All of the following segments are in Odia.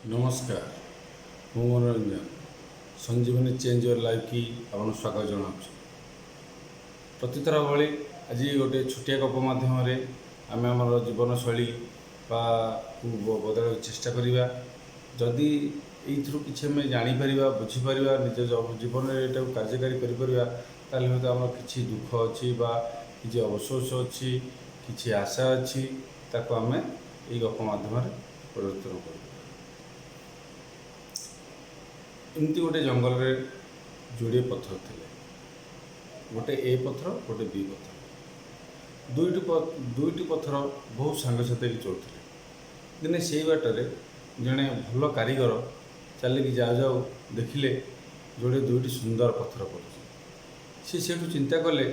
ନମସ୍କାର, ମୁଁ ମନୋରଞ୍ଜନ। ସଞ୍ଜୀବନୀ ଚେଞ୍ଜ your life କି ଆପଣଙ୍କୁ ସ୍ୱାଗତ ଜଣାଉଛି। ପ୍ରତିଥର ଭଳି ଆଜି ଗୋଟେ ଛୋଟିଆ ଗପ ମାଧ୍ୟମରେ ଆମେ ଆମର ଜୀବନଶୈଳୀ ବା କୁ ବଦଳାଇବାକୁ ଚେଷ୍ଟା କରିବା। ଯଦି ଏଇଥିରୁ କିଛି ଆମେ ଜାଣିପାରିବା, ବୁଝିପାରିବା, ନିଜ ଜୀବନରେ ଏଇଟାକୁ କାର୍ଯ୍ୟକାରୀ କରିପାରିବା, ତାହେଲେ ହୁଏତ ଆମର କିଛି ଦୁଃଖ ଅଛି ବା କିଛି ଅଫସୋସ ଅଛି, କିଛି ଆଶା ଅଛି, ତାକୁ ଆମେ ଏଇ ଗପ ମାଧ୍ୟମରେ ପରିବର୍ତ୍ତନ କରିପାରିବା। ଏମିତି ଗୋଟେ ଜଙ୍ଗଲରେ ଯୋଡ଼ିଏ ପଥର ଥିଲେ, ଗୋଟେ ଏ ପଥର, ଗୋଟେ ବି ପଥର। ଦୁଇଟି ପଥର ବହୁତ ସାଙ୍ଗସାଥି ହେଇକି ଚଳୁଥିଲେ। ଦିନେ ସେଇ ବାଟରେ ଜଣେ ଭଲ କାରିଗର ଚାଲିକି ଯାଉ ଯାଉ ଦେଖିଲେ ଯୋଡ଼ିଏ ଦୁଇଟି ସୁନ୍ଦର ପଥର ପଡ଼ିଛି। ସେ ସେଇଠୁ ଚିନ୍ତା କଲେ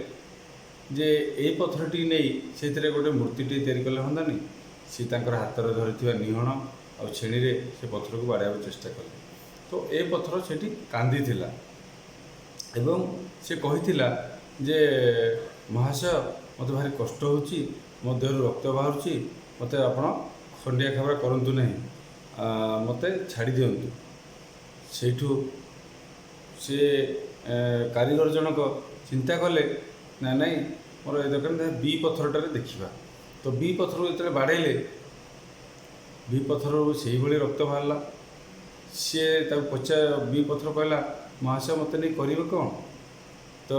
ଯେ ଏଇ ପଥରଟି ନେଇ ସେଇଥିରେ ଗୋଟେ ମୂର୍ତ୍ତିଟିଏ ତିଆରି କଲେ ହୁଅନ୍ତାନି? ସିଏ ତାଙ୍କର ହାତରେ ଧରିଥିବା ନିହଣ ଆଉ ଛେଣିରେ ସେ ପଥରକୁ ବାଡ଼େଇବାକୁ ଚେଷ୍ଟା କଲେ। ତ ଏ ପଥର ସେଠି କାନ୍ଦିଥିଲା ଏବଂ ସେ କହିଥିଲା ଯେ, ମହାଶୟ, ମୋତେ ଭାରି କଷ୍ଟ ହେଉଛି, ମୋ ଦେହରୁ ରକ୍ତ ବାହାରୁଛି, ମୋତେ ଆପଣ ଖଣ୍ଡିଆ ଖାବରା କରନ୍ତୁ ନାହିଁ, ମୋତେ ଛାଡ଼ି ଦିଅନ୍ତୁ। ସେଇଠୁ ସେ କାରିଗର ଜଣକ ଚିନ୍ତା କଲେ, ନା ନାଇଁ, ମୋର ଏ ଦରକାର ନାହିଁ, ବି ପଥରଟାରେ ଦେଖିବା। ତ ବି ପଥରକୁ ଯେତେବେଳେ ବାଡ଼େଇଲେ, ବି ପଥରରୁ ସେଇଭଳି ରକ୍ତ ବାହାରିଲା। ସିଏ ତାକୁ ବି ପଥର କହିଲା, ମହାଶୟ, ମୋତେ ନେଇ କରିବେ କ'ଣ? ତ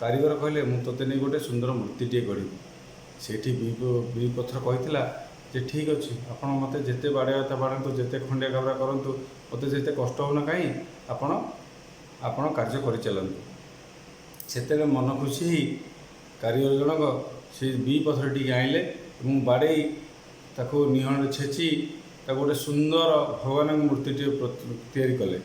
କାରିଗର କହିଲେ, ମୁଁ ତୋତେ ନେଇ ଗୋଟେ ସୁନ୍ଦର ମୂର୍ତ୍ତିଟିଏ ଗଢ଼ିବି। ସେଇଠି ବି ପଥର କହିଥିଲା ଯେ, ଠିକ୍ ଅଛି, ଆପଣ ମୋତେ ଯେତେ ବାଡ଼େଇବା କଥା ବାଡ଼ାନ୍ତୁ, ଯେତେ ଖଣ୍ଡିଆ ଖାବରା କରନ୍ତୁ, ମୋତେ ଯେତେ କଷ୍ଟ ହେଉନା କାହିଁ, ଆପଣ କାର୍ଯ୍ୟ କରିଚାଲନ୍ତୁ। ସେତେବେଳେ ମନ ଖୁସି ହେଇ କାରିଗର ଜଣକ ସେ ବି ପଥର ଟିକେ ଆଣିଲେ ଏବଂ ବାଡ଼େଇ ତାକୁ ନିହଣରେ ଛେଚି ତାକୁ ଗୋଟେ ସୁନ୍ଦର ଭଗବାନଙ୍କ ମୂର୍ତ୍ତିଟିଏ ତିଆରି କଲେ,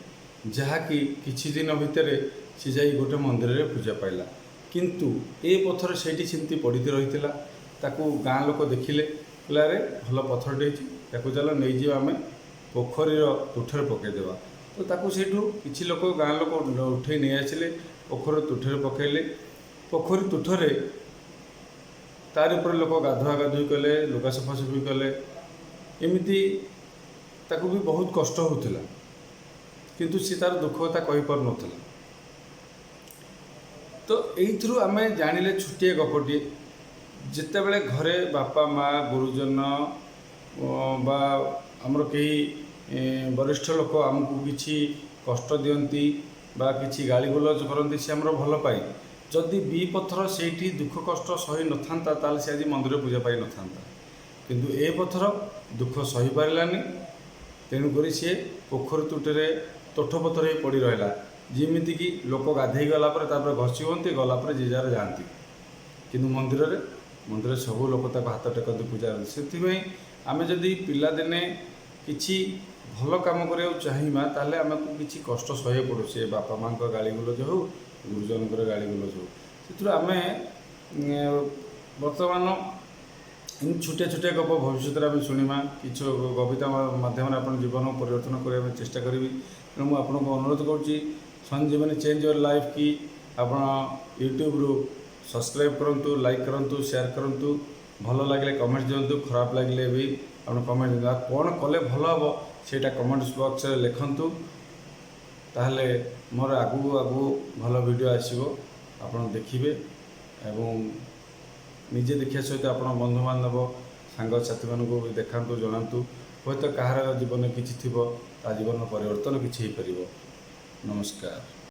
ଯାହାକି କିଛି ଦିନ ଭିତରେ ସେ ଯାଇ ଗୋଟେ ମନ୍ଦିରରେ ପୂଜା ପାଇଲା। କିନ୍ତୁ ଏ ପଥର ସେଇଠି ସେମିତି ପଡ଼ିକି ରହିଥିଲା। ତାକୁ ଗାଁ ଲୋକ ଦେଖିଲେ, କହିଲେ, ଆରେ, ଭଲ ପଥରଟେ ହେଇଛି, ତାକୁ ଚାଲ ନେଇଯିବା, ଆମେ ପୋଖରୀର ତୁଠରେ ପକାଇଦେବା। ତ ତାକୁ ସେଇଠୁ କିଛି ଲୋକ, ଗାଁ ଲୋକ ଉଠେଇ ନେଇ ଆସିଲେ, ପୋଖରୀର ତୁଠରେ ପକାଇଲେ। ପୋଖରୀ ତୁଠରେ ତାରି ଉପରେ ଲୋକ ଗାଧୁଆ ଗାଧୁଇ କଲେ, ଲୁଗା ସଫାସଫି କଲେ। ଏମିତି ତାକୁ ବି ବହୁତ କଷ୍ଟ ହେଉଥିଲା, କିନ୍ତୁ ସେ ତାର ଦୁଃଖ କଥା କହିପାରୁନଥିଲା। ତ ଏଇଥିରୁ ଆମେ ଜାଣିଲେ ଛୋଟିଆ ଗପଟିଏ, ଯେତେବେଳେ ଘରେ ବାପା ମା, ଗୁରୁଜନ ବା ଆମର କେହି ବରିଷ୍ଠ ଲୋକ ଆମକୁ କିଛି କଷ୍ଟ ଦିଅନ୍ତି ବା କିଛି ଗାଳିଗୁଲଜ କରନ୍ତି, ସେ ଆମର ଭଲ ପାଇଁ। ଯଦି ବି ପଥର ସେଇଠି ଦୁଃଖ କଷ୍ଟ ସହି ନଥାନ୍ତା, ତାହେଲେ ସେ ଆଜି ମନ୍ଦିରରେ ପୂଜା ପାଇନଥାନ୍ତା। କିନ୍ତୁ ଏ ପଥର ଦୁଃଖ ସହିପାରିଲାନି, ତେଣୁକରି ସିଏ ପୋଖରୀ ତୁଠରେ ତୋଠ ପଥର ହେଇ ପଡ଼ି ରହିଲା। ଯେମିତିକି ଲୋକ ଗାଧେଇ ଗଲା ପରେ ତାପରେ ଘଷି ହୁଅନ୍ତି, ଗଲା ପରେ ଯିଏ ଯାହାର ଯାଆନ୍ତି। କିନ୍ତୁ ମନ୍ଦିରରେ ସବୁ ଲୋକ ତାକୁ ହାତ ଟେକନ୍ତି, ପୂଜା କରନ୍ତି। ସେଥିପାଇଁ ଆମେ ଯଦି ପିଲାଦିନେ କିଛି ଭଲ କାମ କରିବାକୁ ଚାହିଁବା, ତାହେଲେ ଆମକୁ କିଛି କଷ୍ଟ ସହିବାକୁ ପଡ଼ୁଛି, ସେ ବାପା ମାଆଙ୍କ ଗାଳିଗୁଲଜ ହେଉ, ଗୁରୁଜନଙ୍କର ଗାଳିଗୁଲଜ ହେଉ। ସେଥିରୁ ଆମେ ବର୍ତ୍ତମାନ ଏମିତି ଛୋଟିଆ ଛୋଟିଆ ଗପ ଭବିଷ୍ୟତରେ ଆମେ ଶୁଣିବା। କିଛି କବିତା ମାଧ୍ୟମରେ ଆପଣ ଜୀବନ ପରିବର୍ତ୍ତନ କରିବା ପାଇଁ ଚେଷ୍ଟା କରିବି। ତେଣୁ ମୁଁ ଆପଣଙ୍କୁ ଅନୁରୋଧ କରୁଛି, ସଞ୍ଜୀବନୀ ଚେଞ୍ଜ your life କି ଆପଣ ୟୁଟ୍ୟୁବରୁ ସବସ୍କ୍ରାଇବ୍ କରନ୍ତୁ, ଲାଇକ୍ କରନ୍ତୁ, ସେୟାର କରନ୍ତୁ। ଭଲ ଲାଗିଲେ କମେଣ୍ଟ ଦିଅନ୍ତୁ, ଖରାପ ଲାଗିଲେ ବି ଆପଣ କମେଣ୍ଟ ଦିଅନ୍ତୁ। ଆଉ କ'ଣ କଲେ ଭଲ ହେବ, ସେଇଟା କମେଣ୍ଟ ବକ୍ସରେ ଲେଖନ୍ତୁ। ତାହେଲେ ମୋର ଆଗକୁ ଆଗକୁ ଭଲ ଭିଡ଼ିଓ ଆସିବ, ଆପଣ ଦେଖିବେ ଏବଂ ନିଜେ ଦେଖିବା ସହିତ ଆପଣ ବନ୍ଧୁବାନ୍ଧବ, ସାଙ୍ଗସାଥିମାନଙ୍କୁ ବି ଦେଖାନ୍ତୁ, ଜଣାନ୍ତୁ। ହୁଏତ କାହାର ଜୀବନରେ କିଛି ଥିବ, ତା ଜୀବନ ପରିବର୍ତ୍ତନ କିଛି ହେଇପାରିବ। ନମସ୍କାର।